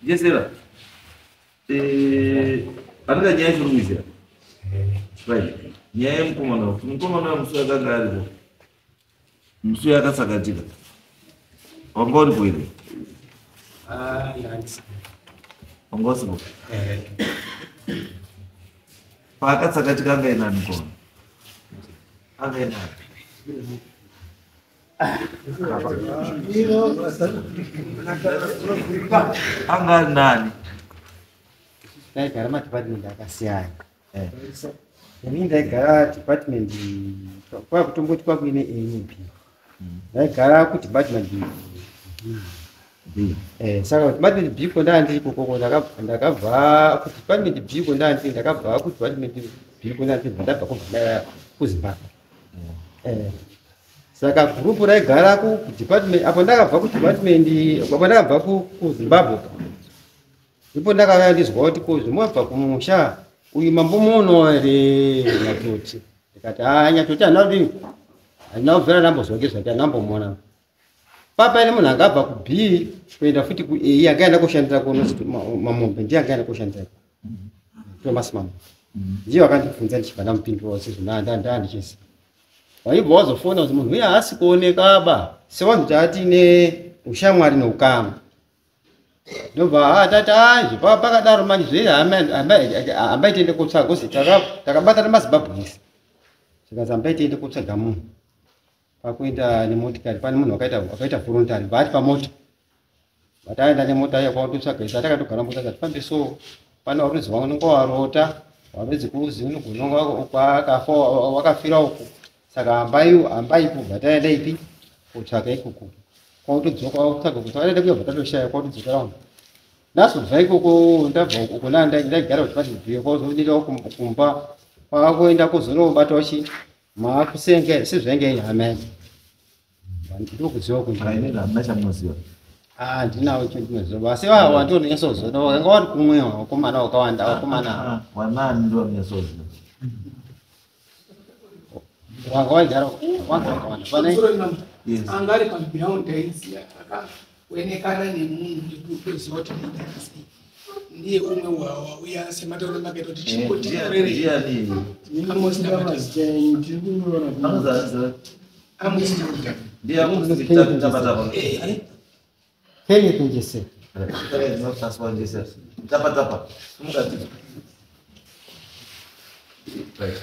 Jesera. Eh, anenge nyaya yechirungu right. Nyaya yemukomana uyu. Mukomana uyu musi akanga aripo. Musi uyu akatsakatika. Wanga uripo here? Ah, nansi. Wanga usipo? Paakatsakatika anga inani mukomana? Anga inani? Anga ari nani? Ndaigara madepartment akasiyana. Ini ndaigara department kwakutomboti kwakuine A ne B. Ndaigara kudepartment B. Saka department B ko ndanga ndiri ikoko, ndakabva kudepartment B ko ndanga ndiri, ndakabva kudepartment B ko ndanga ndiri, ndabva kubva ndaya kuZimbabwe. Saka gurupu raigara kudepartment apo ndakabva kudepartment apo ndakabva kuZimbabwe, ndipo ndakauya ndizwa kuti ko zvimwabva kumusha uyu mambo muono here Nyatoti. Ndikati haa, Nyatoti handina kudini, handina kubvira ndambozwa ngezvake, handinambomuona. Papa ine munhu angabva kuB kuenda futi kuA, angaenda koshandira kuno Mamombe, ndiye angaenda koshandira Thomas Mamombe, ndiye wakandibvunza, ndichibva ndamupindura sezvo ndaa ndichiziva. Waibva wazofona kuti munhu uyu haasi kuoneka ba, sevanhu taatine ushamwari neukama. Ndobva tati azvi pakadaro manje zve hambai tiende kotsvaga, kuzi takabatana maZimbabwe ese. Zvikanzi hambai tiende kotsvaga munhu. Pakuenda nemotikari pane munhu akaita voluntary, bva ati pamota vataenda nemota iya kwakutotsvaga. Isa takatogara mota, tifambe so pane warudzi wanonga warota warudzi kuzi unogononga kwakafa wakafira uku, saka hambai hambai kubva taenda ipi kotsvaga ikoko, kwakutodzoka kwakutsvaga kuti takaenda kuya, bva tatoshaya, kwakutodzokera uno. Ndazobva ikoko, ndabva uko ndaigara kuti patibviyo, kwakuzodirawo kumba, kwakuenda kuzonobatawo chi maakusenge sezvainge ine hama yangu, ndokuziva kuti Inini hamuna chamunoziva. Ah, ndinawo chendinoziva, asi wandiononyatsoziva wanga wari kumwe wakomana wakawanda, wakomana. Wanani ndo vanonyatsoziva? Wanga waigara wanga wakawanda pane. Yes. Anga ari paground aiziya akaonekana nemunhu ndikutoziva kuti ndidakasei, ndiye umwe wauya sematauro makaita kuti chimbotikorere. Ndiani? Amos Tabata. Anozaza. Amos Tabata. Ndiye Amos Tabata. Kenneth Njese. Tapatapa. Mukati. Right.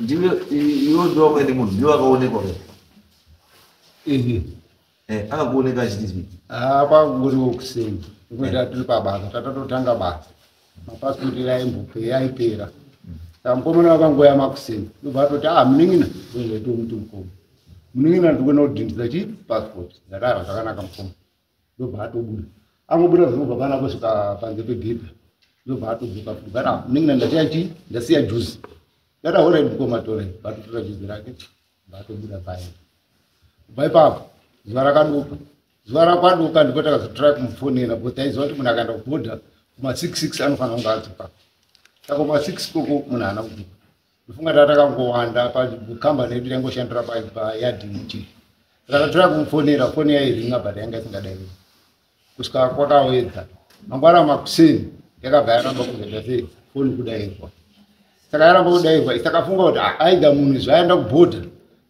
Ndiwe iwe ndo wakaende munhu, ndiwe akaonekwa. Ehe. Akakuoneka achiti zvii? Ah, kwakuri kuseni nekuti tiri pabasa, tatatotanga basa, mapasipoti yaipera. Saka mukomana wakangoya makuseni, ndobva atoti, "Ah, munin'ina," ndozoitomuti mukoma, "Munin'ina, ndikuenda kudhindisa chi pasipoti." Ndakaiva, "Zvakanaka, mukoma." Ndobva atobuda, angobuda zvinobva pana kusvika panze pegedhi, ndobva atodzoka futi, but, "Ah, munin'ina, ndasiya chi ndasiya juzi." Ndati, "Alright, mukoma, torai." Vatotora juzi rake, vatobuda paenda. Kubva ipapo zuva rakaduka, zuva rakwaduka ndipo takazotora kumufonera, because taiziva kuti munhu akaenda kubhodha kuma66 anofanira kunge adzoka. Saka kuma6 koko munhu haana kudzoka. Ndofunga taa takangowanda pakambani yedu, taingoshandira payadhi muchii. Saka tatora kumufonera, foni yairinga but yanga isingadaiwi kusvika kwakawedza. Mangwana makuseni yakabva yaramba kuzoita sei foni kudairwa. Saka yaramba kudairwa, takafunga kuti, ah, aidha munhu zvaenda kubhodha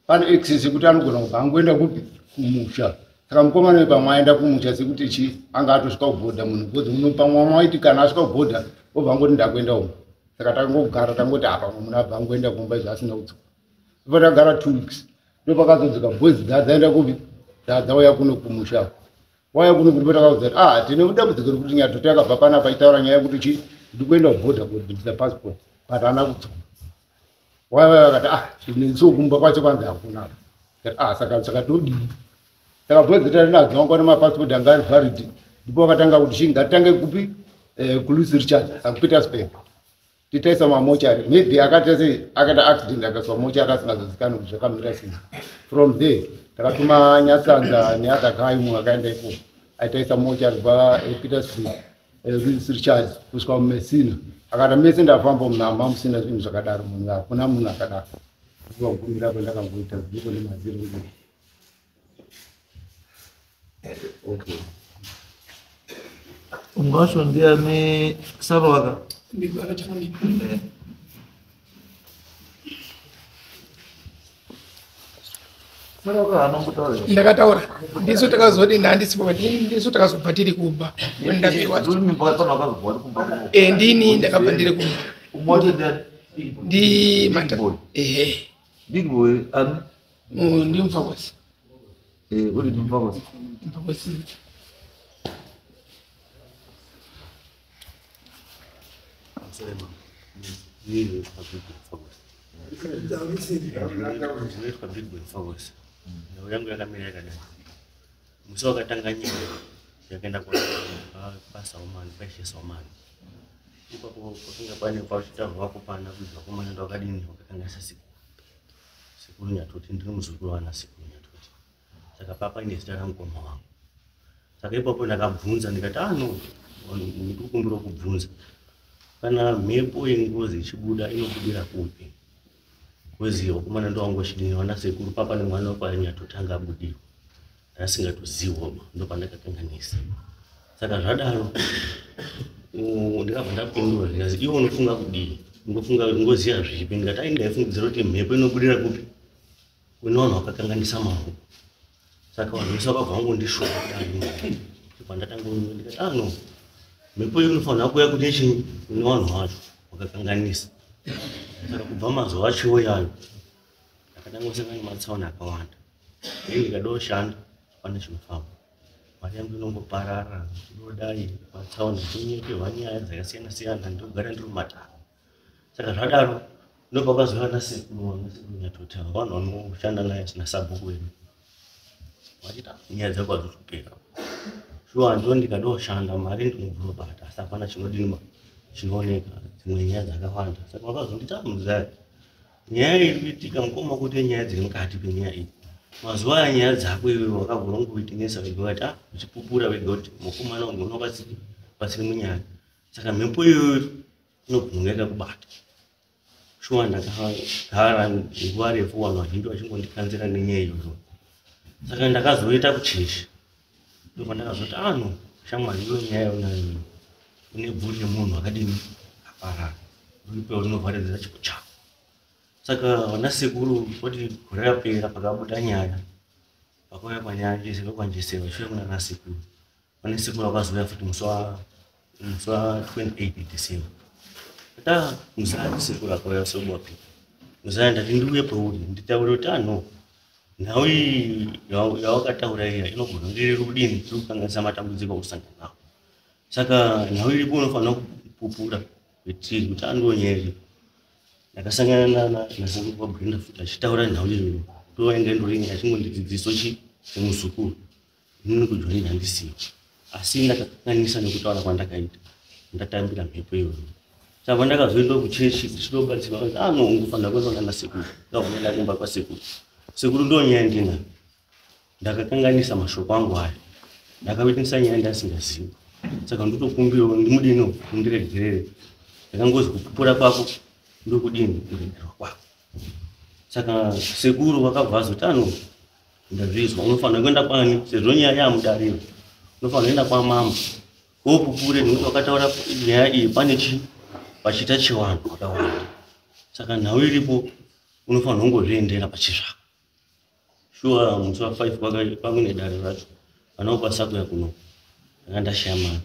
pane access yekuti anogona kubva angoenda kupi, kumusha. Saka mukomana uyu pamwe aenda kumusha, sekuti chi anga atosvika kubhodha munhu, because muno pamwe waiti kana asvika kubhodha obva angoti ndakuenda umu. Saka takangogara tangoti apa munhu abva angoenda kumba izvo asina kudzoka. Ipo tagara 2 weeks, ndo pakazodzoka boys dzaenda kupi, dzauya kuno kumusha. Waya kuno kuti takaudza kuti, ah, tine dambudziko rekuti Nyatoti akabva panapa aitaura nyaya yekuti chi ndikuenda kubhodha kodhindisa passport, but haana kudzoka. Waya waya vakati, ah, so kumba kwacho kwanzi hakuna. Ah, saka todii? Saka boys tari nadzo wanga nemapassport anga ari valid, ndipo vakatanga kuti chi ngatitange kupi, kuLouis Richard kuPietersburg, titaisa mamochari, maybe akaita sei, akaita accident akaiswa mochari, asingazozikanwi kuti zvakamira sei. From there takatuma Nyatsanza neother guy mumwe akaenda ikoko, aitaisa mochari kubva Pietersburg, Louis Richard kusvika muMessina. Akati mese ndafamba munhama musina zvinhu zvakadaro, munhu hakuna munhu akadaro. Ndikagumira kwendakangoita ziko nemaziro. Okay. Umwe wacho ndiane Saruwaka. Saruwaka haana kumbotaura here? Ndakataura ndisu takazoti ndandisipo, ndisu takazobva tiri kumba. Ndapiwa. Ndiri mimba pano wakazobva uri kumba kuno. Eh, ndini ndakabva ndiri kumba. Umwe wacho ndiani? Ndi Big Boy. Ehe. Big Boy ani? Ndi Mfakosi. Eh, uri Mfakosi. Mfakosi. Ndinoitwa Big Boy Mfakosi. Nhau yangu yakamira yakadai. Musi wakatanga nyaya yakaenda kwaSaumani, kwaIshe Saumani. Ipapo pakanga pane pachitaurwa kupana kuti vakomana ndovakadini vakakanganisa sekuru. Sekuru Nyatoti, ndiri muzukuru wana Sekuru Nyatoti. Saka papa ine zita ramukoma wangu. Saka ipapo ndakabvunza ndikati ano ndikukumbira kubvunza. Kana mhepo yengozi ichibuda inobudira kupi? Ngozi vakomana ndovangochidini vana sekuru papa nemwana wekwaNyatoti anga abudirwa. Ndasingatoziwo ndopandakakanganisa. Saka zvadaro ndikabva ndapindura ndikazi iwe unofunga kudii? Unofunga ngozi yazvipi? Ndikati ai ndaifungidzira kuti mhepo inobudira kupi? Kune vanhu vakakanganisa maoko. Saka vanhu vese vakabva vangondishora kudai. Ndibva ndatanga kunyora ndikati ano mhepo iyo inofanira kuuya kune chinyi? Kune vanhu vacho vakakanganisa. Saka kubva mazuva acho iyayo ndakatanga kusangana nematsaona akawanda. Ini ndikada kushanda hapana chinofamba. Mari yangu inongoparara, ndodai matsaona ndinyeperwa nyaya dzakasiyana siyana, ndogara ndiri mumatare. Saka zvadaro ndopakazouya nasekuru nasekuru Nyatoti ava vanhu vanoshanda naye nasabhuku wedu. Vachiti nyaya dzako hadzisi kupera. Shuwa ndo ndikada kushanda mari ndinobvunobata asi hapana chinodini chinooneka dzimwe nyaya dzakawanda. Saka vakazonditi muzaya nyaya iri kuitika mukoma kuti nyaya dziri mukati penyaya iyi. Mazuva aya nyaya dzako iwewe wakabva wangoitinesa wega wakati uchipupura wega kuti mukomana wangu unobatsiri batsiri munyaya. Saka mhepo iyoyo inogona yakakubata. Shuwa ndakagara nguva refu vanhu vazhinji vachingondikanzira nenyaya iyoyo. Saka ndakazoita kuchechi. Ndobva ndakazoti ano shamwari iyo nyaya yaunayo une bvuri remunhu akadini aparara. Uripe rinovharidzira chipo chako. Saka vana sekuru voti gore rapera pakabuda nyaya. Pakauya panyaya vekwanjese vachiuya kuna vana sekuru. Vana sekuru vakazouya futi musi wa 28 December. Ta muzaya sekuru akauya sobopi. Muzaya ndati ndiuye pauri nditaure kuti ano nhau iyi yawakataura iya inogona kunge iri kudini iri kukanganisa matambudziko akusangana nawo. Saka nhau iripo unofanira kupupura kwetiri kuti andiwo nyaya iripo. Ndakasangana nasekuru kwaBrenda futi achitaura nhau iyoyo. Ndovainga ndori nyaya achingondidzidziso chi semuzukuru. Inini kujoni handisiyo. Asi ndakakanganisa nekutaura kwandakaita. Ndatambira mhepo iyoyo. Saka ndakazoenda kuchechi ndichinobatsirwa kuti ano ungofanira kuenda kuna sekuru. Ndakaenda kumba kwasekuru. Sekuru ndo nyaya ndinayo. Ndakakanganisa mashoko angu aya. Ndakawitinisa nyaya ndasingazivi. Saka ndotokumbirawo ndimudini mundiregerere. Ndakangozi kupupura kwako ndokudini kuregererwa kwako. Saka sekuru vakabva vazoti ano ndazvizwa unofanira kuenda kwani sezvo nyaya yamudariro. Unofanira kuenda kwamambo. Wopupure nekuti wakataura nyaya iyi pane chi pachita chivanhu vakawanda. Saka nhau iripo unofanira kungozviendera pachizvako. Shuwa musi wa 5 kwakune dare racho. Vana vokwanisa kuuya kuno. Ndanga ndashaya mari.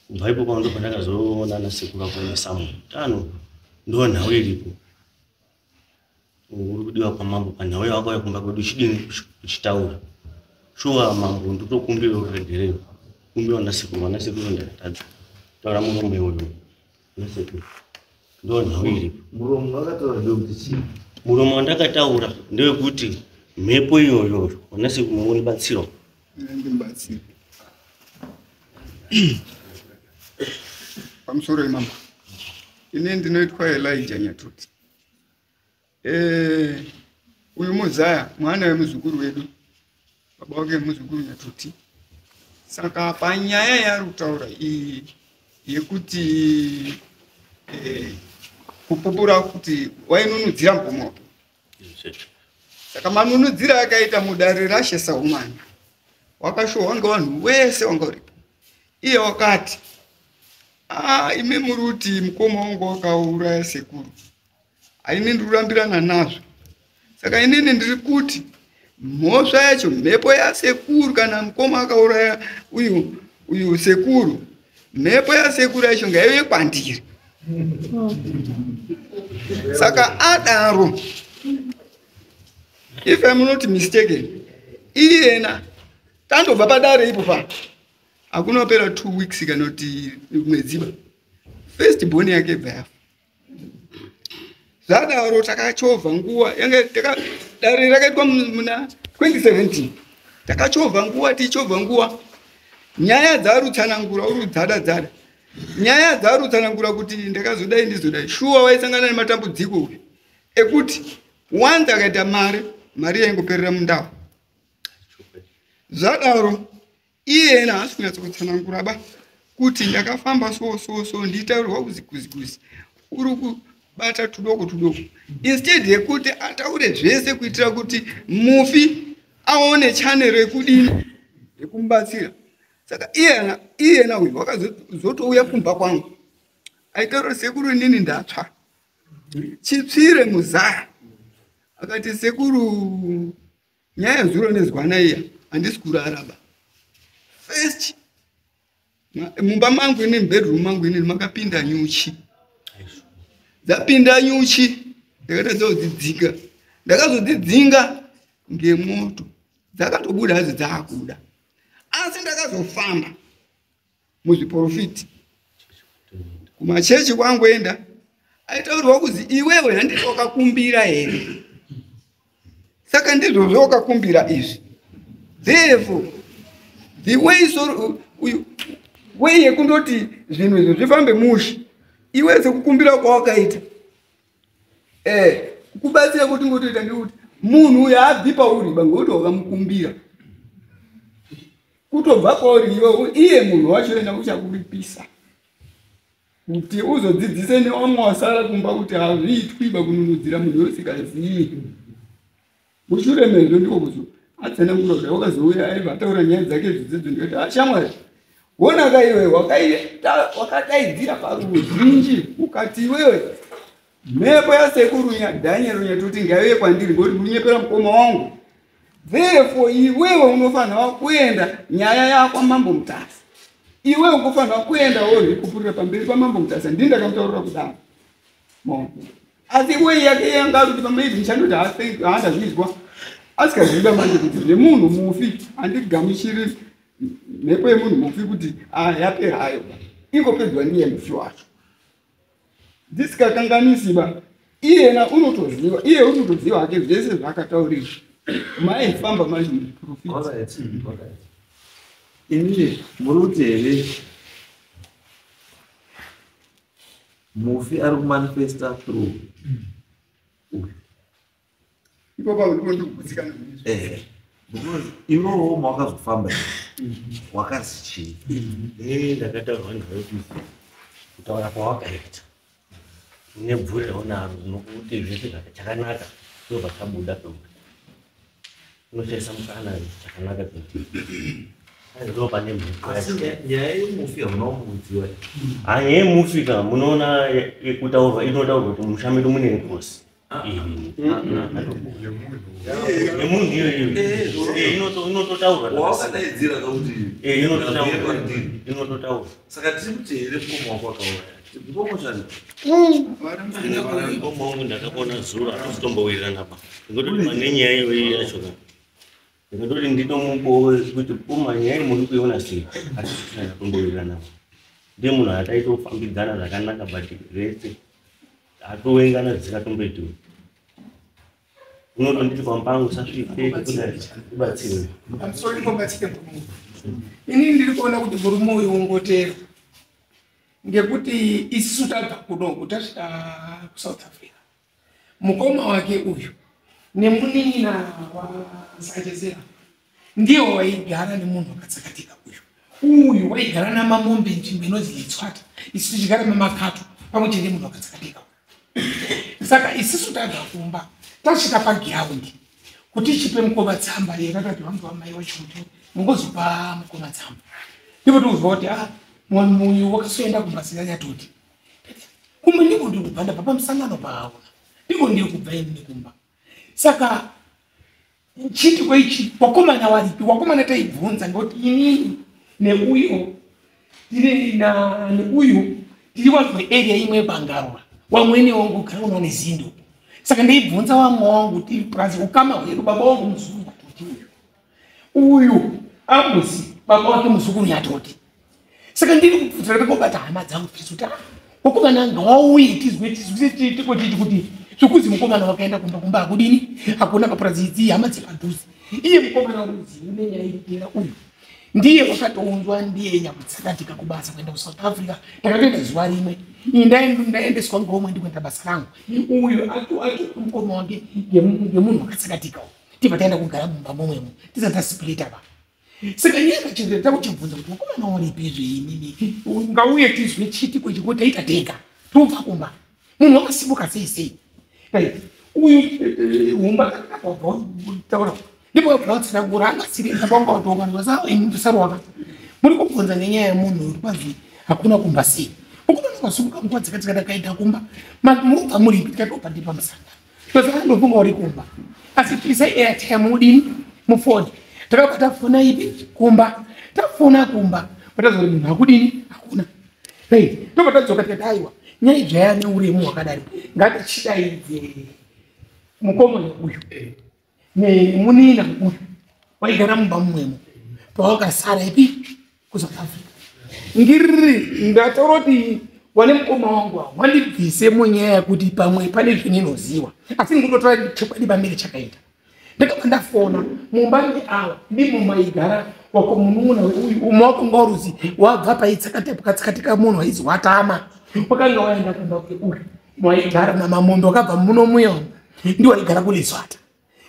Kubva ipapo ndipo pandakazoona nasekuru akuendesa munhu. Tano ndo nhau iripo. Uri kudiwa kwamambo panhau yawakauya kumba kwedu uchidini uchitaura. Shuwa mambo ndotokumbira uregerero. Kumbira nasekuru, vanasekuru ndakatadza. Taura muromo iwoyo. Nasekuru. Ndo nhau iripo. Muromo wakataura ndewekuti chii? Muromo wandakataura ndewekuti mhepo iyoyo vanasekuru munondibatsirawo. Ndimubatsire. Pamusoro imambo. Ini ndinoitwa Elijah Nyatoti. Uyu muzaya mwana wemuzukuru wedu. Baba wake muzukuru Nyatoti. Saka panyaya yaari kutaura iyi yekuti kupupura kuti wainunudzira mukoma wake. Saka manunudzira akaita mudare raShe Saumani wakashohwa ngevanhu vese vanga varipo. Iye wakati, ah, imi muri kuti mukoma wangu wakauraya sekuru, haini ndiri kurambirana nazvo. Saka inini ndiri kuti mhosva yacho mhepo yasekuru, kana mukoma akauraya uyu sekuru, mhepo yasekuru yacho ngaive kwandiri. Saka adaro, if I'm not mistaken, iyena tandobva padare ipo pa hakuna kupera 2 weeks kana kuti mwedzi ba, first born yake bva yafa. Zvadaro takachovha nguva yange dare rakaitwa muna 2017, takachovha nguva tichichovha nguva nyaya dzarutsanangura uri dzada dzada nyaya dzarutsanangura kuti ndakazodai ndizodai. Shuwa waisangana nematambudziko uyu ekuti wanzi akaita mari yaingoperera mundau. Zvadaro iyena haasi kunyatsokutsanangura ba kuti ndakafamba so so so, nditaurirwa kuzi kuzi kuzi, uri kubata tudoko tudoko, instead yekuti ataure zvese kuitira kuti mufi aone channel yekudini yekumubatsira. Saka iyena uyu wakazotouya kumba kwangu aitaura, sekuru inini ndatsva chitsvire muzaya. Akati, sekuru, nyaya yezuro nezwana iya handisi kurara ba. First mumba mangu inini, bedroom mangu inini, makapinda nyuchi. Dzapinda nyuchi ndakatadza kudzidzinga, ndakazodzidzinga ngemoto, dzakatobuda hadzo dzaakuda. Asi ndakazofamba muzviprofiti kumachechi kwangoenda, aitaurirwa kuzi iwewe handiti wakakumbira here? Saka ndizvozvo wakakumbira izvi. Therefore the way, so uyu way yekundoti zvinhu izvi zvifambe mushe, iwe sekukumbira kwawakaita, kukubatsira kuti ngotoita ngekuti munhu uyu haabvi pauri ba, ngekuti wakamukumbira kutobva kwauri iwe, iye munhu wacho ena uchakuripisa kuti uzodzidzise nevamwe wasara kumba kuti hazviitwi ba kununudzira munhu usikazivi. Mushure mezvo ndiko kuzo atsanangura kudai, wakazouya aibva ataura nyaya dzake zvidzidzo. Ndikati, ashamwari, wonaka iwe wakadaidzira paruzhinji ukati iwewe mhepo yasekuru Daniel Nyatuti ngaiuye kwandiri ngekuti ndikunyepera mukoma wangu. Therefore iwewe unofanira kuenda nyaya yako Mambo Mutasa, iwewe unofanira kuenda wozvipupurira pamberi paMambo Mutasa. Ndini ndakamutaurira kudaro. Asi wei yake yanga kuti pamaiti ndichandoti handazvizwa, asikaziva manje kuti zvemunhu mufi handigamuchiri mhepo yemunhu mufi kuti yapera hayo, ingopedzwa ndiye mufi wacho, ndisikakanganisi ba. Iyena unotoziva, iye unotoziva hake zvese zvaakataurirwa maifamba manje muprofiti. Alright. Inini muri kuti here mufi ari kumanifesta through uyu? Ipopa ndipo ndikugutsikana. Because iwewo mawakazofamba wakazi chii? Ndakataurwa nawe kuti kutaura kwawakaita nebvuri raunaro nokuti zvese chakanaka ndobva chabuda peuri, unoshaisa mukana chakanaka kuti ndo pane mhepo. Asi nyaya yemufi hamuna kumbokudziwa? Ha, nyaya yemufi ka munoona kutaurwa inotaurwa kuti musha medu mune ngozi yemunhu iyoyo. Inototaurwa. Wakadaidzira kakuti Inototaurwa, inototaurwa. Saka tiri kuti here mukoma wako akauraya mukoma chani? Mukoma wangu ndakaona zuro hatisi pa ndikototi pane nyaya iyoyi yacho ka, ndikatoti nditomubowe kuti koma nyaya muri kuiona sei, hatisi tombowirirana. Ndiye munhu ataitofambidzana zvakanaka, but zvese atowengana zvisingatomboitiwe. Unotonditi pampangu usasvike kudai ndibatsirwe. Pamusoro ipobatsike murume. Inini ndiri kuona kuti murume uyu ungotero ngekuti isusu tabva kunoku tasvika kuSouth Africa, mukoma wake uyu nemunin'ina waSachezera ndiwo waigara nemunhu akatsakatika uyu. Uyu waigara namamombe nzvimbo inonzi Letswata, isu tichigara mamakato pamwe chete nemunhu akatsakatika uyu. Saka isusu tabva kumba tasvika pagiraundi kuti chipe mukoma tsamba yakakati vangu vamai wacho kuti mungozopa mukoma tsamba. Ndipo tikuzwa kuti ah uyu wakasoenda kumba Nyatoti. Kumba ndiko ndiri kubva, ndabva pamusangano paaona. Ndiko ndiri kubva ini kumba. Saka chiitiko ichi wakomana waripi? Wakomana taibvunza ngekuti inini neuyo tiri na neuyu tiri vanhu vearea imwe yeBangarura. Wamwene wangu ugara uno nezindo. Saka ndaibvunza wamwe wangu tiri plus ukama hwedu, baba wangu muzukuru Nyatoti uyu. Uyu ambuzi baba wake muzukuru Nyatoti. Saka ndiri kubvunza ndakobata hama dzangu tisu kuti ah wakomana ngawauye tizwe tizwe chiitiko chichi kuti zvekuzi mukomana wakaenda kumba kumba akudini hakuna kapurazi idzi hama dzepadhuze. Iye mukomana uzi une nyaya iripera uyu ndiye wakatounzwa ndiye nyakutsakatika kubasa kuenda kuSouth Africa. Takatoenda zuva rimwe, ini ndaendeswa ngomwe ndikuenda basa rangu. Uyu atu mukoma wake ngemunhu wakatsakatika uyu. Tibva taenda kugara mumba momwemo tisati tasplita pa. Saka nyaya kachembera takuchibvunza kuti mukomana uripi zve inini ngauye tizwe chiitiko ichi kuti taita tega tobva kumba munhu wakasimuka sei sei. Right. Uyu humba taura ndipo wakatsanangura angasiri ndabanga watokanwa ini ndisarwaka. Muri kubvunza nenyaya yemunhu uri kwanzi hakuna kumba sei. Mukomana wakasimuka nguva dzakati dzakaita kumba murubva muripi tikatobva ndi pamusangano. Because andofunga uri kumba. Asi tisai airtime udini mufoni. Takabva tafona ipi kumba. Tafona kumba. Patazoti munhu hakudini hakuna. Right. Tobva tadzoka tikati aiwa nyaya idzvaya neuremu hwakadari ngatichidaidze mukomana uyu nemunina uyu waigara mumba mumwemo pawakasara ipi kuSouth Africa. Ngiriri ndataura kuti wane mukoma wangu awa wandibvise munyaya yekuti pamwe pane zvininoziwa asi ndikutotora chokwadi pamberi chakaita. Ndakabva ndafona mumba meawa ndimo maigara wako munun'una uyu umwe wako ngauruzi wabva paitsakatika munhu waizi watama wakanga waenda kumba kweuyu waigara namamombe wakabva muno muya ndiwo waigara kuLesotho.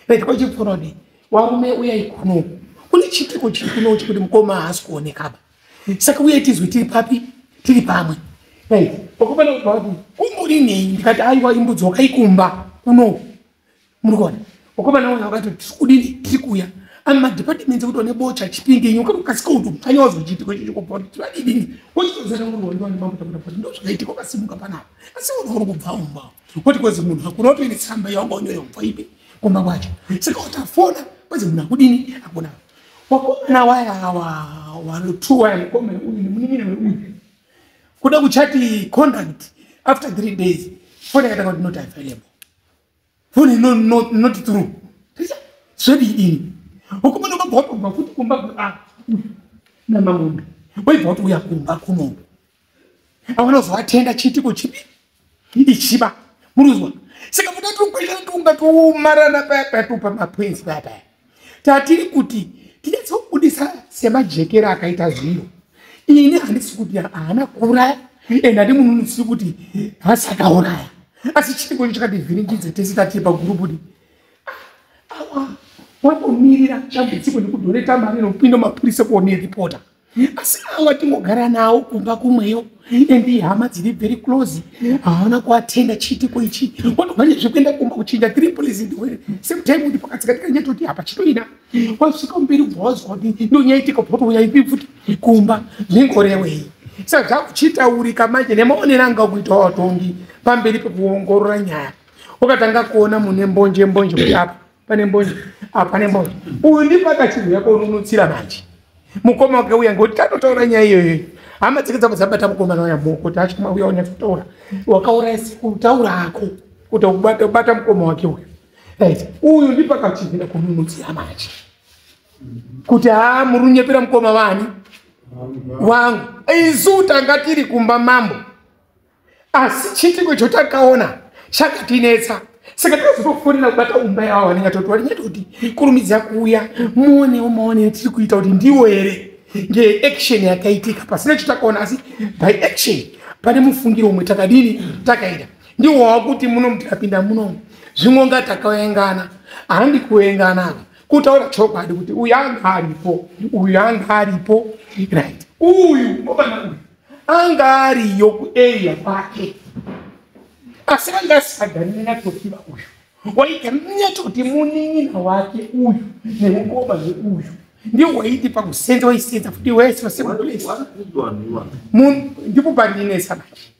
Right, kwachipfura kuti warume uyai kunoku kune chiitiko chiri kuno chekuti mukoma haasi kuonekaba. Saka uyai tizwe tiri papi tiri pamwe. Right, wakomana kubva kuti kumburi nei ndikati aiwa imbudzi wakaikumba kunoku muri kuona. Wakomana uyu wakati tiri kudini tiri kuuya ami madepartments ekuti one bocha chipinge inyo ukasika kuti mukanya wazochiitiko ichi chikubva kuti tivadidini wochitozana nguri wani mambo takuda kuti ndo zvakaitika wakasimuka panapa asi uri uri kubva umba kuti kozi munhu hakuna kutoine tsamba yawanga unyore kubva ipi kumba kwacho. Saka watafona kwanzi munhu akudini hakuna. Wakomana waya wanotu waya mukoma uyu nemunin'ina weuyu kuda kuchati contact after 3 days phone yakatanga kuti not available phone not through zvedidini. Wakomana wakabva watobva futi kumba namamombe waibva watouya kumba kunoku awana kuzovatenda chiitiko chipi ichiba muruzwa. Saka mutatokwesha tunga tuumarana paya paya tupa mapoints paya paya tatiri kuti tinyatsobudisa semajekero akaita zviro. Ini handisi kuti haana kuuraya ende handi munhu kuti haasakauraya asi chiitiko icho chakativhiringidza tese tatiri pagurupu kuti awa watomirira dambudziko nekudhoneta mari nokupinda mapurisa kuone ripota. Asi awa tingogara nawo kumba kumweyo endi hama dziri very close haana kuatenda chiitiko ichi watomhanya zvekuenda kumba kuchinja 3 police same time kuti pakatsikatika nyatoti apa chitoina wasvika mberi kubva wazwa kuti ndonyaitika potouya ipi futi kumba zvingorewei. Saka zvakuchitaurika manje nemaonero anga kuita watongi pamberi pekuongorora nyaya wakatanga kuona mune mbonje mbonje kuti apa pane mbonje apa pane mbonje. Uyu ndipo akachibhuya kununutsira manje mukoma wake uya ngekuti tatotaura nyaya iyoyo hama dzake dzabva dzabata mukomana uya muoko kuti achimwa uya unyatsotaura wakauraya kutaura ako kuti ubata mukoma wake uyu. Right, uyu ndipo akachibvira kununutsira manje kuti haa muri kunyepera mukoma wani wangu isu tanga tiri kumba mambo asi chiitiko icho takaona chakatinetsa. Saka takazotofonera kubata umba yavo vanenge toti warinyatoti kurumidza kuuya muonewo maonero tiri kuita kuti ndiwo here ngeaction yakaitika pasina chitakaona asi by action pane mufungiro umwe takadini takaita ndiwo wakuti muno tikapinda muno zvimwe nga takaengana handi kuengana apa kutaura chokwadi kuti uyu anga aripo uyu anga aripo. Right, uyu mukomana uyu anga ariyo kuarea kwake asi anga asingagari nenyatoti uyu waigara nenyatoti munin'ina wake uyu nemukoma weuyu Ndiwo waiti pakusenza waisenza futi wese wasemuplace. Ndipo pandinetsa manje.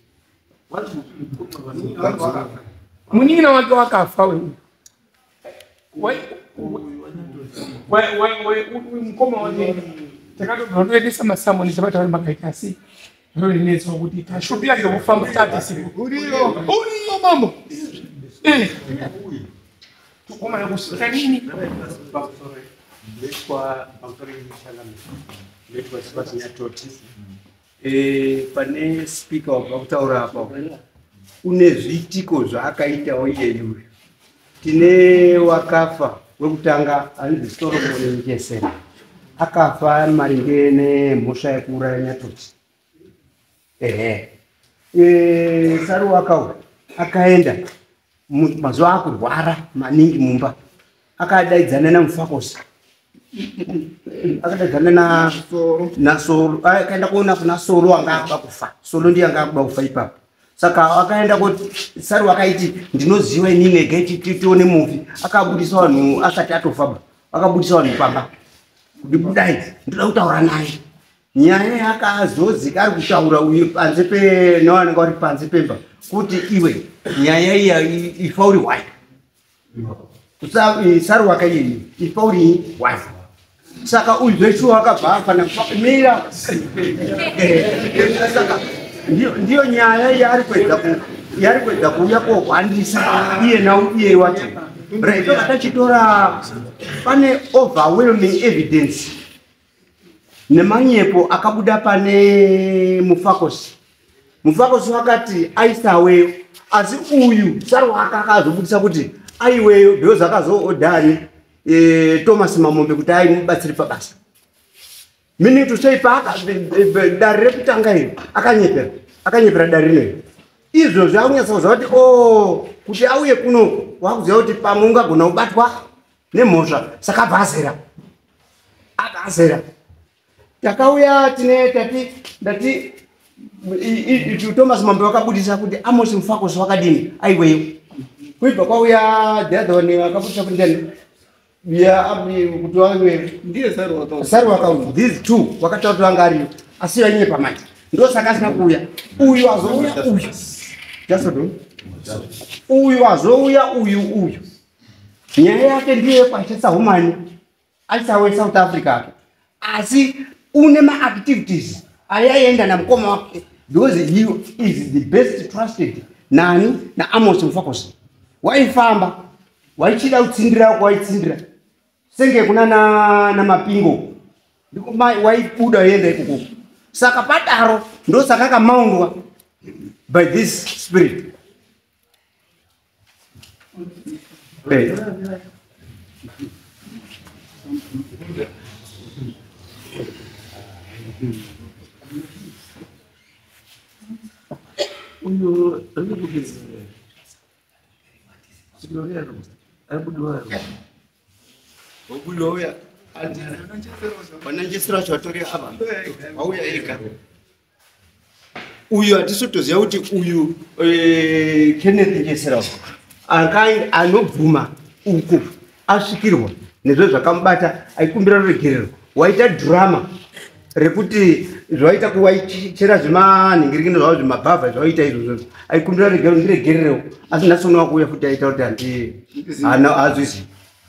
Munin'ina wake wakafa uyu. Mukoma wake takatobva toendesa masamoni sabata vari makaita asi zvinonetsa kuti tashopira ngekufamba tatisipo. Uriyo mambo. Tukomana kusvika nini? Pane speaker wabva kutaura apa une zviitiko zvaakaitawo iyeyu. Tine wakafa wekutanga anonzi Solomon Njesera, akafa maringe nemhosva yekuuraya Nyatoti. Ehe, Saruwaka akaenda mazuva akurwara maningi mumba, akadaidzana naMufakosi, akadaidzana naSolo, akaenda kuona kuna Solo anga akuda kufa. Solo ndiye anga akuda kufa ipapo. Saka akaenda kuti Saru akaiti ndinoziva inini ege tione mufi, akabudisa vanhu asati atofa, akabudisa vanhu pamba kuti budai ndoda kutaura naye. Nyaya yakazozika ari kutaura uyu panze nevanenge vari panze pemba kuti iwe nyaya iya ifa uri hwai, Saruwaka iyi ifa uri hwai. Saka uyu zveshuwa akabva afana mira. Saka ndiyo nyaya yaari kuedza kuuya kohwandisa iye nauiye wacho. Right, tachitora pane overwhelming evidence nemanyepo akabuda pane Mufakosi. Mufakosi wakati aisaweyo, asi uyu Saruwaka akazobudisa kuti aiweyo because akazoodhani Thomas Mamombe kuti aimubatsiri pabasa. Meaning to say dare rekutanga iri akanyepera dare rineri. Izvozvo akunyatsa kuziva kuti o kuti auye kuno wakuziva kuti pamwe ungagona kubatwa nemhosva, saka abva azera. Akazera. Takauya tine tati ndati Thomas Mambo wakabudisa kuti Amos Mufakosi wakadini aiweyo. Kuibva kwauya the other one akabudisa kuti ndani kuti waiweyo. Ndiye Saruwaka. Saruwaka these two wakataura kuti vanga ariyo asi vainyepa manje. Ndosaka asina kuuya. Uyu azouya uyu. Just uyu azouya uyu uyu. Nyaya yake ndiye kwachisa humani. Aisawe South Africa. Asi une ma-activities ayaenda namukoma wake because he is the best trusted nani naAmos Mufakosi. Waifamba waichida kutsindira waitsindira senge kuna namapingo ndiko waibuda yenda ikoko. Saka padaro ndosaka akamaundwa by this spirit. Hey. Uyu uyu hatisi kuti uyu Kenneth Njesera anobvuma uku asvikirwa nezvo zvakamubata aikumbira ruregerero waita drama rekuti zvaita kuwaichera zvemanhingirikino zvavo zvemabhavha zvavaita izvozvo aikumbira ruregerero ndiregererewo asi nhasi unowa kuuya futi aita kuti handi haazvizi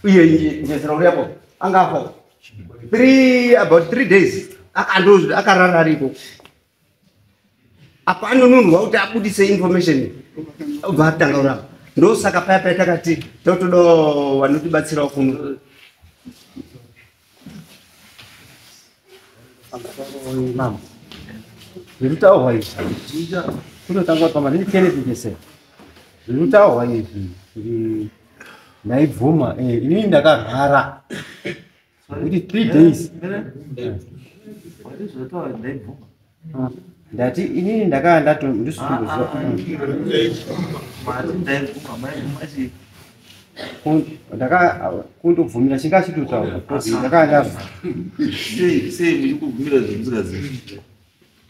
uye Njesera uri apo angafa about 3 days akarara ariko apa anonunhwa kuti abudise information obva atanga kurapa. Ndosaka paya paya takati totoda vanotibatsirawo kuno. Mama, zvirikutaurwa izvi kunotanga kuti pamazvini Kenneth Njesera zvirikutaurwa izvi ndaibvuma inini ndakarwara kuti 3 days ndati inini ndakaa ndato ndisikumboziva ndakundobvumira chingachitotaura ndakaa ndabva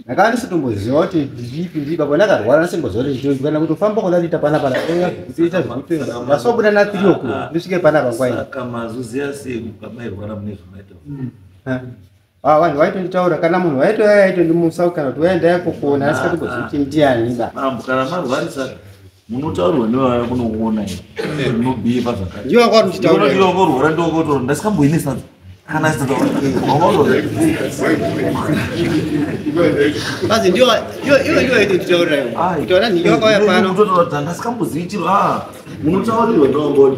ndakaa ndisitomboziva kuti ndipi ndipi apo ndakarwara ndisimboziva kuti kana kutofamba kuda kuita panapa kutoita zvekuti ndasobuda na 3 o'clock ndisvike panapa nguva ino. Saka mazoziva sei mukabairwara mune zvamaita? Ah, vanhu vaitonditaura kana munhu vaitouya aitondimusa kana kuti waenda kukuona asikatombozivi kuti ndiani ba. Mambo, kana marwarisa munotaurirwa nevaya kunokuona ii munobhipa zvakare. Ndiwo wanga uri Ndiwo wakorwara, ndiwo wakotora ndasikamboine sadza kana sadza wakatora. Bazi ndiwo iwo ndiwo aitonditaurira iwo. Kuti vana nhingi vakauya pano. Kutotora ndasikambozivi chiro. Ah, munotaurirwa ndowangori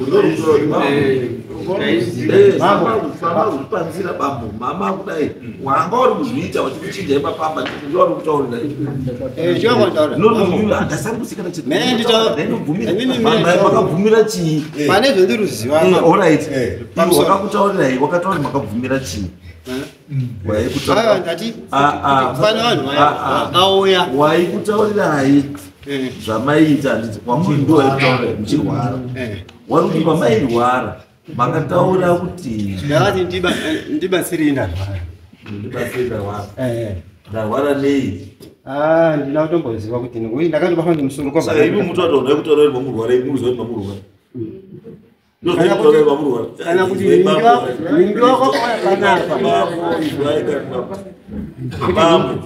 panzira bambo mama kudai wanga uri kuzviita wachikuchinja ipapamba ndiwo uri kutaurira. Ndiwo wanga uri Ndasambusikana. Mene Makabvumira chii? Pane zvondiruziva. Alright, wakakutaurirai wakataura makabvumira chii? Aiwa, ndati pane vanhu vaya vakauya. Waikutaurirai zvamaiita handiti wamuri ndo waikutaurirai muchirwara wari kuti pamairwara makataura kuti Ndakati ndibatsirei ndarwara. Ndibatsirei ndarwara. Ndarwara nei? Ah, ndina kutomboziva kuti ndikuti ndakatobatwa nemusoro kwa. Saka imi mutu wataura kutaura kuti mamurwara imi muziva kuti mamurwara. Kana kuti ningi wako kwauya panapa.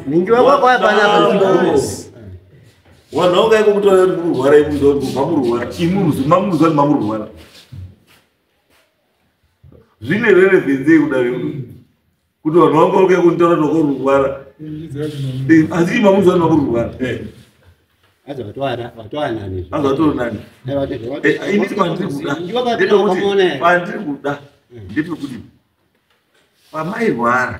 Ningi wako kwauya panapa. Vanhu vangaiko kutaura kuti murwara imi muziva kuti mamurwara imi mamuziva kuti mamurwara. Zvine relevance yei kudaro kuti vanhu vanga vari kutaura kuti wakurwara asi imi mamuziva kuti mamurwara. Aza vatwana nani. Aza vatori nani. Ini pandiri kuda ndepekuti pandiri kuda ndepekuti pamairwara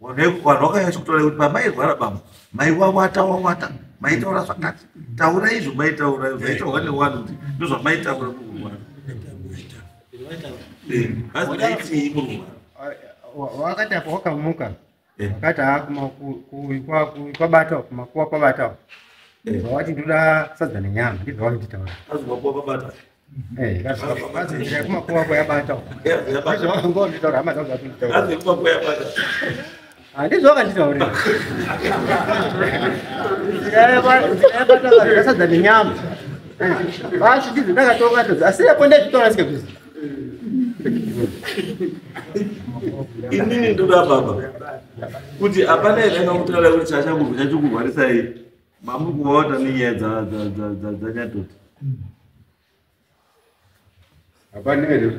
vanhu vakauya vachikutaura kuti pamairwara bambo maiwawata wawata maitaura zvakati taura izvo maitaura zvaitaurwa nevanhu kuti ndozvamaitaura mukurwara. Asi maitii murwara? Wakati apo wakamuka wakati kwabata kumakuwa kwabata wati ndoda sadza nenyama ndibva wakanditaura. Azi makuwa kwabata. Kazi nzira yekumakuwa kwayabata. Ndizvo wakanga wanditaura hama dzangu dzatonditaura. Azi yekumakuwa yabata. Handizvo wakanditaurira. Nzira yabata sadza nenyama. Vachi ndizvo ndakatonga tozi asi apo ndazvitaura singazvizi. Inini ndoda baba kuti hapana here angakutaura kuti chachangurwa chachikurwarisai mamuri kuvawata nenyaya dzanyatoti. Hapana here?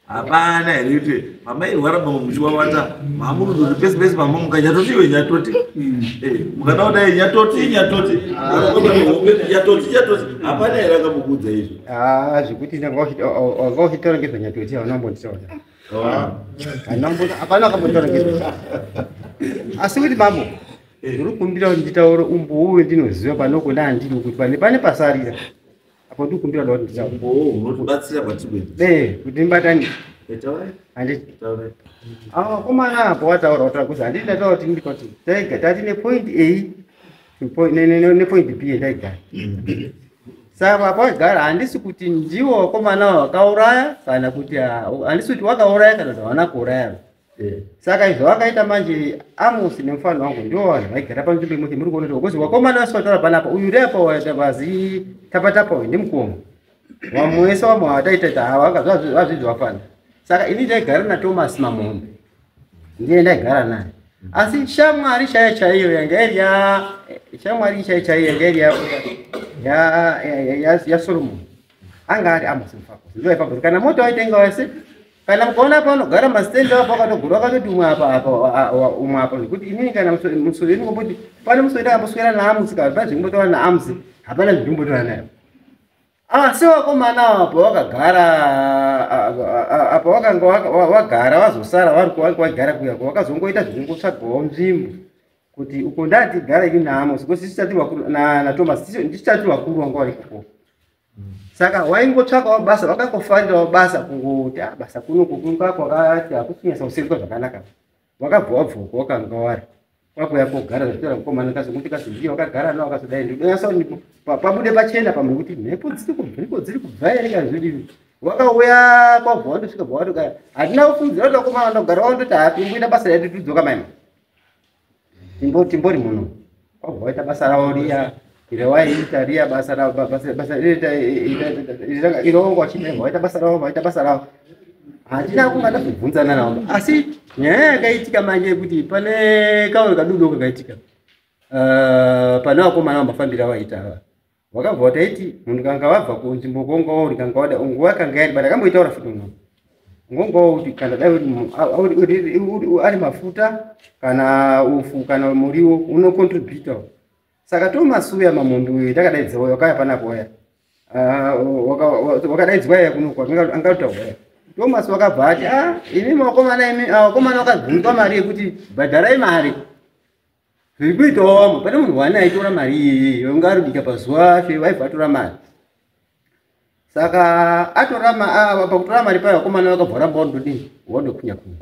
Hapana here kuti mamairwara mama muchiwawata mamuri kuti pese pese mama nyatoti iwe nyatoti mukada kudai nyatoti nyatoti nyatoti nyatoti hapana here akambokuudza izvo? Ah, zvekuti wanga uchitaura ngezvanyatoti hauna kumbonditaura. Hapana akambotaura ngezvo. Asi kuti mambo ndiri kumbira kuti nditaure umbowo wendinoziva panoko ndandiri kuti pane pasarira apo ndiri kumbira kuti nditaure. Umbowo hunotibatsira kwatiri kuenda. Kuti ndibatane. Handiti. Ava vakomana apo wataura wataura kuti handiti ndataura kuti ndikoti taiga tati nepoint A nepoint B yataigara. Saka apo wagara handisi kuti ndiwo vakomana vakauraya kana kuti handisi kuti wakauraya kana kuti havana kuuraya. Saka izvo vakaita manje Amos nemufana wangu ndiwo vanhu vaigara panzvimbo imwe muri kuona kuti kozi vakomana vasi vataura panapa uyu reapa vazi tapatapa uyu ndimukoma. Vamwe vese vamwe vataita hava vazvidzi vafana. Saka ini ndaigara naThomas Mamombe. Ndiye ndaigara naye. Asi shamwari chaiyo chaiyo yanga iri ya shamwari chaiyo chaiyo yanga iri ya Solomon. Anga ari Amos Mfakosi. Ndiyo ipapo kana mota waitenga wese kana mukaona panogara masitendi apo akatogura akatoti umwe apa apa umwe apa zvekuti inini kana musoro inomboti pane musoro ndakamboswera naAmusi kana pane zvimbotaura naAmusi hapana zvimbotaura naye. Asi vakomana apo vakagara apo vakanga vagara vazosara vari vagara kuya vakazongoita zvekungotsvagawo nzvimbo kuti uko ndatigara ini naAmusi kosi tisati vakuru naThomas tisati vakuru vanga vari ikoko. Saka waingotsvakawo basa vakangofarirawo basa kungoti basa kuno kukunga kwakati hakusinyasa kuseenzwa zvakanaka. Wakabva wabvoko wakanga wari kwakuya kogara zvitaura mukomana kazokuti kazi wakagara nawo akazodai ndinonyasa pabude pachena pamwe kuti mhepo dziri kubva here kana zvodini. Wakauya kwabva wandosvika bva watogara hatina kufungidzira kuti vakomana vandogara wandoti hatimboita basa redu tidzoka maima timbori muno kwabva waita basa ravo riya rawaiita riya basa ravo basa iro wanga wachiita waita basa ravo waita basa ravo. Handina kunga ndazobvunzana navo, asi nyaya yakaitika manje yekuti pane kauri kadudu kakaitika pane vakomana vambafambira vaita ava wakabva wataiti munhu kanga wabva kunzvimbo kwonga uri kanga wada nguva kanga yari bada kamboitaura futi munhu ngongawo kuti kana dai uri ari mafuta kana ufu kana muriwo unocontributa. Saka Thomas uya mamombe uyu ndakadaidzwa wakaya panapo waya wakadaidzwa iya kuno angatotaura Thomas wakabva ati a imi vakomana, imi vakomana vakabvunzwa mari yekuti bhadharai mari zviri kuitawo vamwe. Pane munhu wani aitora mari iyeye unga aribika pazuva fe waibva atora mari. Saka atora pakutora mari payo vakomana vakabva ramba wandodini wandokunya kunya.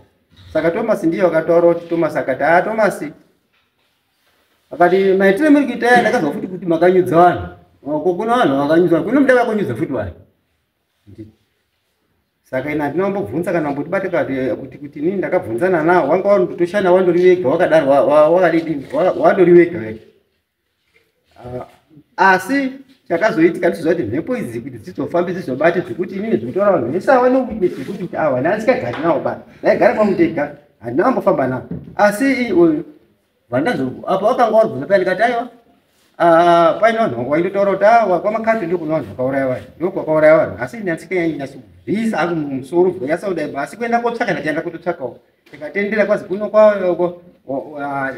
Saka Thomas ndiye wakataura kuti Thomas akati a Thomas akati maitire muri kuita aya ndakazwa futi kuti makanyudza vanhu. Uko kuna vanhu vakanyudza kune muda vakanyudza futi vanhu. Saka ina handina kumbobvunza kana kumbotibate kuti inini ndakabvunzana nawo wanga wandotoshanda wandori wega wakadaro wakadidini wandori wega wega. Asi chakazoitika ndichiziva kuti mhepo idzi kuti dzizofambe dzizobate zvekuti inini zvinotora vanhu vese ava newitness yekuti kuti awa ndandisingagari nawo ba ndaigara kwangu ndega handina kumbofamba nawo. Asi uyu vandazo apa wakanga waribvunza paya ndikati aiwa, paine vanhu vanga vaindotaura kuti awa kwamakati ndo kuna vanhu vakauraya vanhu ndo kwakauraya vanhu, asi ini handisinganyatsobvisa hangu mumusoro zvakanyatsa kudai, asi kuenda kotsvaka ndakaenda kutotsvakawo tikatendera kwazi kuno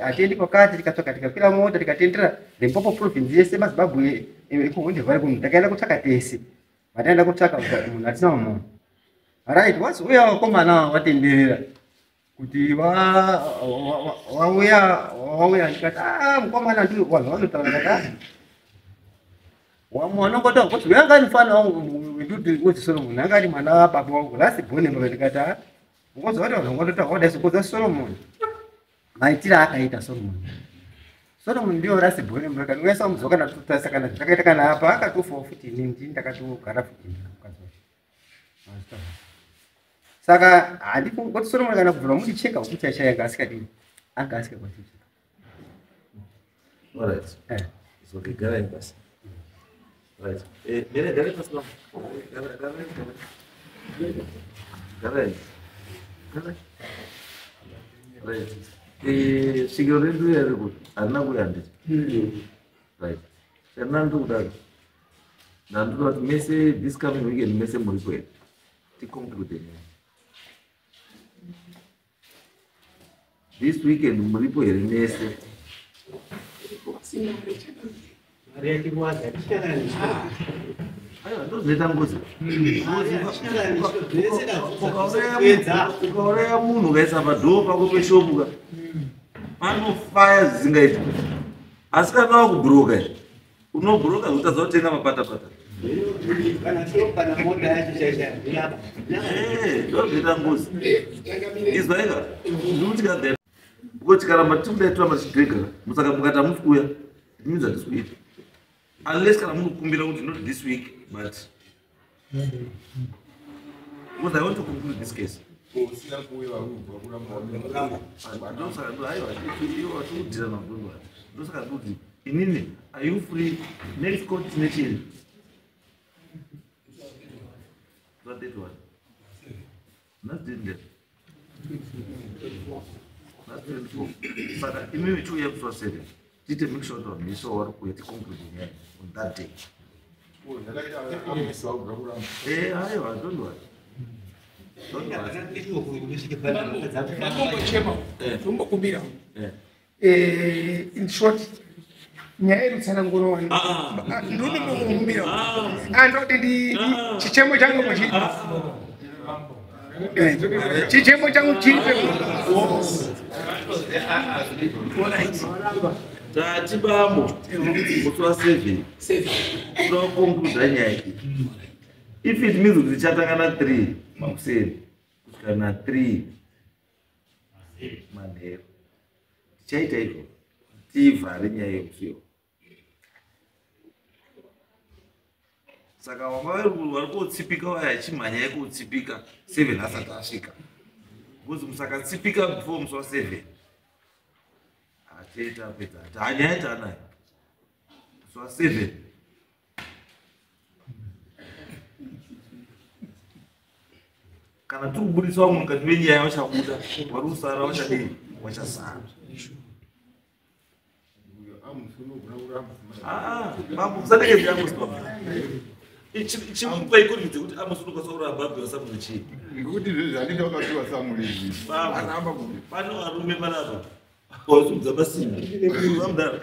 hatiendi kwakati tikatsvaka tikakwira mota tikatendera Limpopo province yese maZimbabwe ekuHonde Valley kuno takaenda kutsvaka tese vataenda kutsvaka munhu hatina munhu. Right, wazouya vakomana watenderera kuti wauya wauya ndikati a mukomana ndi vanhu vanotaura ndikati a wanongota kuti uyu anga ari mufana wangu wendudi Solomon anga ari mwana wababa wangu last born. Ndikati a ngoza kuti vanhu vangototaura wadai sokoza Solomon maitiro aakaita Solomon. Solomon ndiyo last born muraka uyaisa muzuva kana totarisa kana zvakaita kana apa akatofawo futi ini ndini ndakatogara futi mukadzi wacho. Saka handifungi kuti Solomon kana kubvira muchicheka huku chaichai anga asikadini anga asikakwanisi kucheka. Alright. It's okay. Garai pasi. Right. Mire garai pasi mama. Garai, garai, garai. Garai. Garai. Right. Svikiro redu riri kuti harina kuuya handiti. Right. Chandina ndiri kudaro. Ndandoda kuti mese this coming weekend mese muri kwenu. Ticonclude nyaya. This weekend muripo here mese? Mari yachirwadza tichana. Aiwa, ndozvinoita ngozi. Ukauraya munhu ukaisa padhoo pako peshopu ka panofaya zvisingaiti, asi kana wakubhuroka izvi unobhuroka zvekutadza kutenga mapatapata. Kana shop kana mota yacho chaichai. Ndozvinoita ngozi. Izwaika ndikuti ka because tikaramba tikudai toramba tichidhega musaka mukati hamusi kuuya, it means hatisi kuita unless kana munokumbira kuti not this week, but because I want to conclude this case. Usina kuuya warubva kuramba. Ndosaka aiwa iwo tikudhira nabhurwa. Ndosaka ndikuti inini, are you free next court tine chii? What date one? That's date. That's 24. Saka imimi chiuya musi wa 7 tiite make sure kuti vanhu vese vari kuuya ticonclude nyaya on that day. Amisa wabva kuramba. Aiwa, don't worry. Don't worry. Matombochema tombokumbira in short nyaya yerutsananguro wani ndinotombokumbira andoti chichemo changu muchi chichemo changu chiri pe. Tati bambo musi wa7 kuda kuconcluda nyaya iyi. If it means kuti tichatanga na3 makuseni kusvika na3 manheru tichaita izvo tivhare nyaya yemusiyo. Saka wanga vari kotsipika vaya achimhanya ikotsipika 7 asati asvika because musakatsipika before musi wa7 hatiita pedza hanyaya taanayo musi wa7. Kana tiri kubudisa vamwe mukati menyaya vachabuda, vari kusara vachadii? Vachasara. Mambo, musadekedzera Amos baba. Chimupai kuridze kuti Amos unokwanisa kuramba abviwa Samuel chii? Ngekuti izvezvi handiti wakapiwa Samuel izvi. Aramba kuti. Pano varume panapa. Wasumudza masimbi. Vamudara.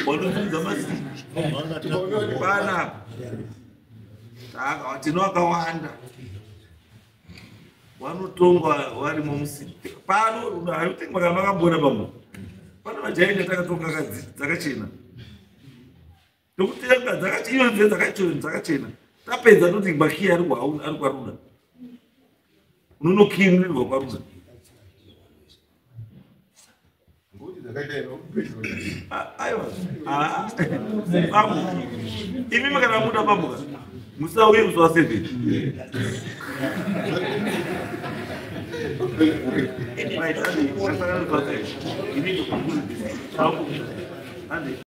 Wanosumudza masimbi. Panapa. Tino akawanda. Vanotongwa varimo musimbi. Pano haitengwa kana makambona pamwe. Pano vajaini takatonga dzakachena. Tokutenga dzakachena dzakachena dzakachena. Tapedza toti makiyi ari kwaRuda. Unonokiyirirwa kwaRuda. Aiwa. Babu. Imi kana muda babu. Musauye musi wa 7. Right, Andy.